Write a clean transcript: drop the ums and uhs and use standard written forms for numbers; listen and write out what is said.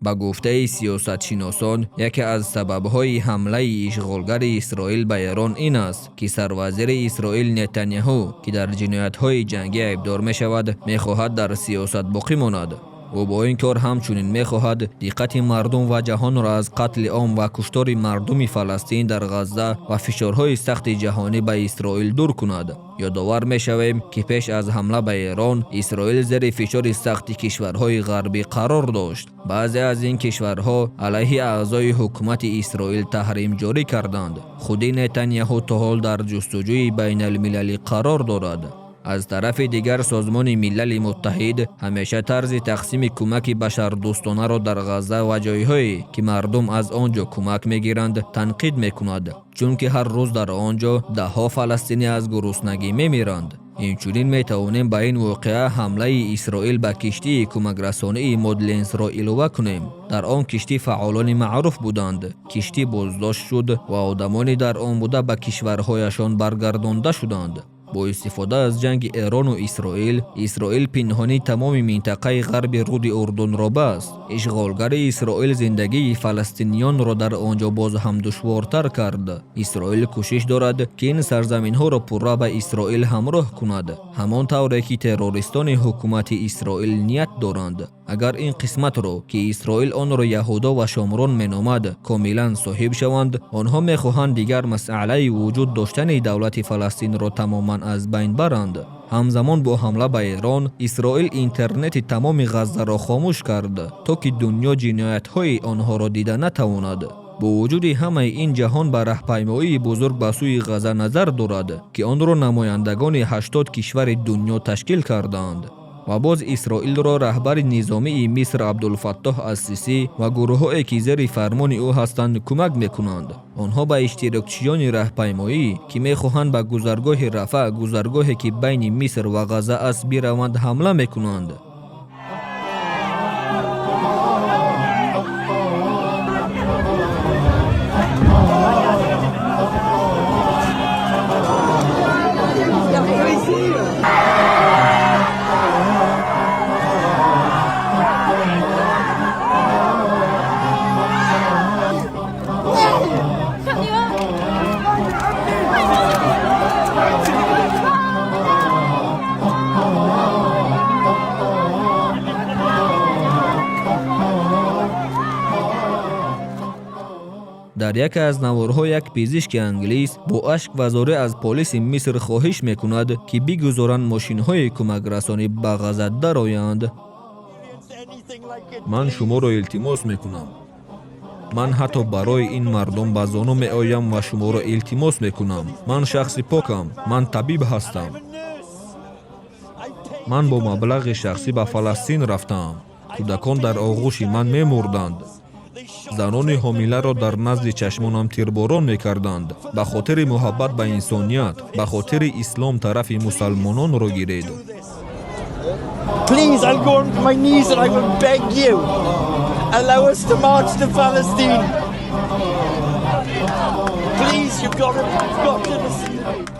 Ба гуфтаи сиёсатшиносон, яке аз сабабҳои ҳамлаи ишғолгари Исроил ба Эрон ин аст, ки сарвазири Исроил Нетаняҳу, ки дар ҷиноятҳои ҷангӣ айбдор мешавад, мехоҳад дар сиёсат боқӣ монад. Ӯ бо ин кор ҳамчунин мехоҳад диққати мардум ва ҷаҳонро аз қатли ом ва куштори мардуми Фаластин дар Ғазза ва фишорҳои сахти ҷаҳонӣ ба Исроил дур кунад. Ёдовар мешавем, ки пеш аз ҳамла ба Эрон Исроил зери фишори сахти кишварҳои ғарбӣ қарор дошт. Баъзе аз ин кишварҳо алайҳи аъзои ҳукумати Исроил таҳрим ҷорӣ карданд. Худи Нетаняҳу то ҳол дар ҷустуҷӯи байналмилалӣ қарор дорад. Аз тарафи дигар, Созмони Милали Муттаҳид ҳамеша тарзи тақсими кӯмаки башардӯстонаро дар Ғазза ва ҷойҳое, ки мардум аз он ҷо кӯмак мегиранд, танқид мекунад, чунки ҳар рӯз дар он ҷо даҳҳо фаластинӣ аз гуруснагӣ мемиранд. Инчунин метавонем ба ин воқеа ҳамлаи Исроил ба киштии кӯмакрасонии Модленсро илова кунем. Дар он киштӣ фаъолони маъруф буданд. Киштӣ боздошт шуд ва одамони дар он буда ба кишварҳояшон баргардонда шуданд. Бо истифода аз ҷанги Эрону Исроил, Исроил пинҳонӣ тамоми минтақаи ғарби руди Урдунро баст. Ишғолгари Исроил зиндагии фаластиниёнро дар он ҷо боз ҳам душвортар кард. Исроил кӯшиш дорад, ки ин сарзаминҳоро пурра ба Исроил ҳамроҳ кунад, ҳамон тавре ки террористони ҳукумати Исроил ният доранд. Агар ин қисматро, ки Исроил онро Яҳудо ва Шомрон меномад, комилан соҳиб шаванд, онҳо мехоҳанд дигар масъалаи вуҷуд доштани давлати Фаластинро тамоман аз байн баранд. Ҳамзамон бо ҳамла ба Эрон, Исроил интернети тамоми Ғаззаро хомӯш кард, то ки дунё ҷиноятҳои онҳоро дида натавонад. Бо вуҷуди ҳамаи ин, ҷаҳон ба раҳпаймоии бузург ба сӯи Ғазза назар дорад, ки онро намояндагони 80 кишвари дунё ташкил кардаанд. Ва боз Исроилро раҳбари низомии Миср Абдулфаттоҳ Ассисӣ ва гурӯҳҳое, ки зери фармони ӯ ҳастанд, кӯмак мекунанд. Онҳо ба иштирокчиёни раҳпаймоӣ, ки мехоҳанд ба гузаргоҳи Рафаъ, гузаргоҳе, ки байни Миср ва Ғазза аст, бираванд, ҳамла мекунанд. Дар яке аз наворҳо як пизишки англис бо ашк ва зорӣ аз полиси Миср хоҳиш мекунад, ки бигузоранд мошинҳои кӯмакрасонӣ ба Ғазза дароянд. Ман шуморо илтимос мекунам. Ман ҳатто барои ин мардум ба зону меоям ва шуморо илтимос мекунам. Ман шахси покам, ман табиб ҳастам. Ман бо маблағи шахсӣ ба Фаластин рафтаам. Кӯдакон дар оғӯши ман мемурданд, занони ҳомиларо дар назди чашмонам тирборон мекарданд. Ба хотири муҳаббат ба инсоният, ба хотири ислом тарафи мусалмононро гиред. Please, I'll go on my knees and I will beg you. Allow us to march to Palestine. Please, you've got to listen to me.